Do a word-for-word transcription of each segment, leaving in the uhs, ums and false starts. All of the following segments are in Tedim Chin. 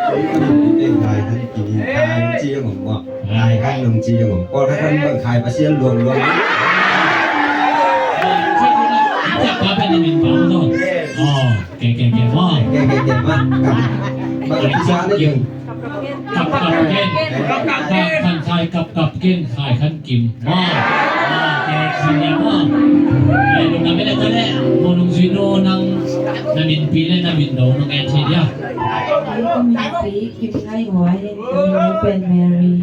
Khai khan kim, khai nong ci a ngom maw? Khai khan nong ci a ngom? Pawlkhat khan bang khai Pasian luang luang. Kap kap ken maw? Kap kap ken. Kap kap ken. Kap kap ken. Khai kap kap ken, khai khan kim. Maw, maw, kei si nia maw. Ei, lungdam ei le ta le, maw nung zui nu nang, na minpi le na min no nung en si nia. Ei, ka minpi Kim Ngai Huai, ka min no pen Mary.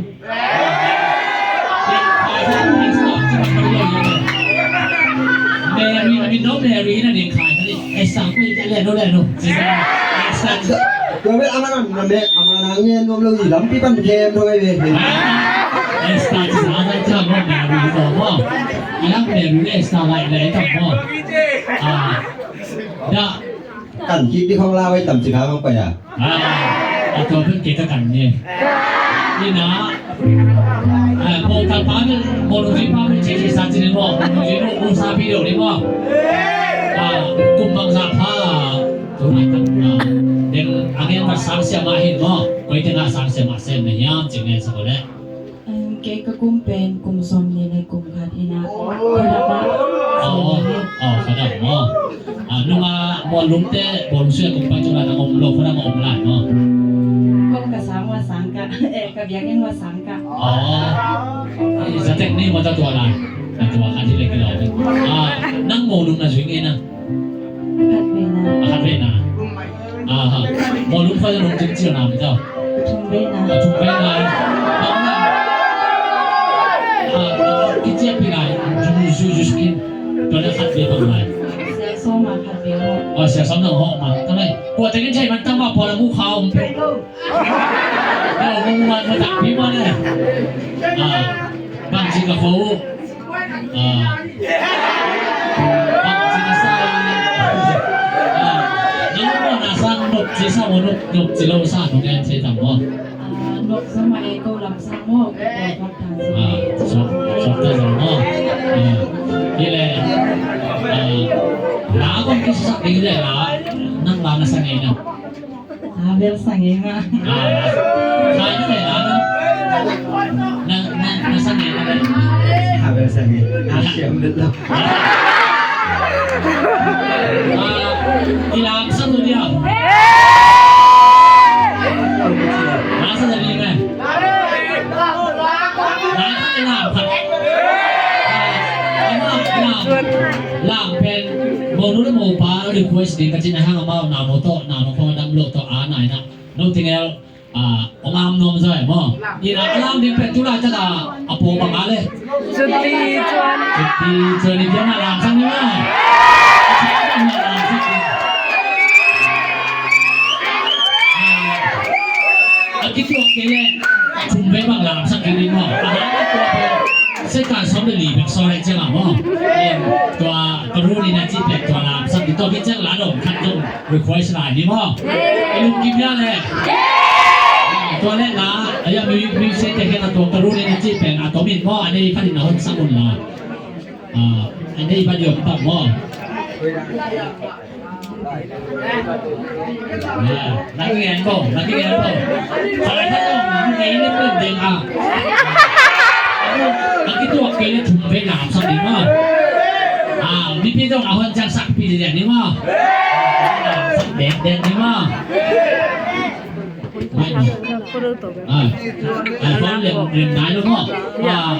Mary, na min no Mary na ding khai, khai. Ei, sang kui ka le no le no. Ei, sang. Tua bel a man a man a man a ngen nuam lo hi, lampi pan gem thong ai ve. Esta ci sa sa ci sa mo Mary zo mo. Alang Mary le Esta lai le tam mo. Ah. Da. Kan kik di khong la wai tam ci kha khong pa ya. Ah. A to pun kita kan ni. Ina. Ah, mo ta pa ni, mo lu ji pa ni ci ci sa ci ni mo. Mo lu ji mo sa pi lo ni mo. Ah, kum bang sa pa. Tua mah tak, ah, deng a ngen mat sang siamah hi maw? Koi teng ah sang siamah sem na hiam ci ngen sak uh leh. Em, kei ka kum pen kum sawmnih le kum khat hi na. Khadam ah. Aw, aw, khadam maw? Ah, nung ah Mualum te, Mualum sui ah kum pai tung lai na om lo, khadam ah om lai maw? Kong ka sang wa sang ka, eh, ka biakinn wa sang ka. Aw, eh, zatek ni maw ta tua lai? Na tua khat hi le ki lo. Ah, nang Mualum na zui ngei na. Khat vei na. A khat vei na. Aha. Mualum khat nong cing cil na mi ta. Thum vei na. A thum vei na. Bang na. A, ki cia pi lai. Ju, ju, ju skin. Tua na khat vei bang lai. Sia som a khat vei ho. A, sia som na ho ma. Ta lai. Kua te kin cai man tang ma pua la mu kha om pe. Kau mu man ma tak pi ma na. A, bang si ka fo. Ah. Bang ci na sa. Ah. Nang maw na sa nop ci sa maw nop, nop ci lo sa nong en thei tam maw? Ah, nop sa ma e ko lam sa maw. Ah, sok, sok ta zong maw. Ah. Hi le. Ah. La kong kisak ding le la. Nang la na sa ngei na. Havel sang e nga. Ah, khai na le na na. Na, na, na sang e na le. Havel sang e. A siam lut lo. Ah, i lam sang tu dia. Na sang e na. Na sang e na. Ah, i lam, i lam. Lam pen. Mo nu le mo pa request ding ka cin a hang amau na mo to, na mo ko dam lo to a na i na. No ting el, ah, ong am nuam zai maw. Ina a lam ding pen tu lai taka a pawng bang a le. Cuti cuan. Cuti cuan i piang a lam sang ni maw. A kituak kei le. Thum vei bang lam sang kei ni maw. A hang a tua pen. Second sawm le li bek sawm le ciang a maw. Tua ka ru ni na ci pen tua lam sang ni tua kei ciang la dong khat dong. Request lai ni maw? I lungkim ya le. Tua le na, a ya music, music te khen a tua ka ru ni na ci pen a tomin maw, a nei khat in a hon sang un la. Ah, a nei ba diom ta maw? Ah, na ki ngen ko, na ki ngen ko. Khalai khat dong, nei ni pen deng a. A kituak kei le thum vei lam sang ni maw. Ah, mipi dong a hon ciang sak pi le ni maw. Sak dek dek ni maw. Ai, ai, phone lem, lem nai lo maw. Ah,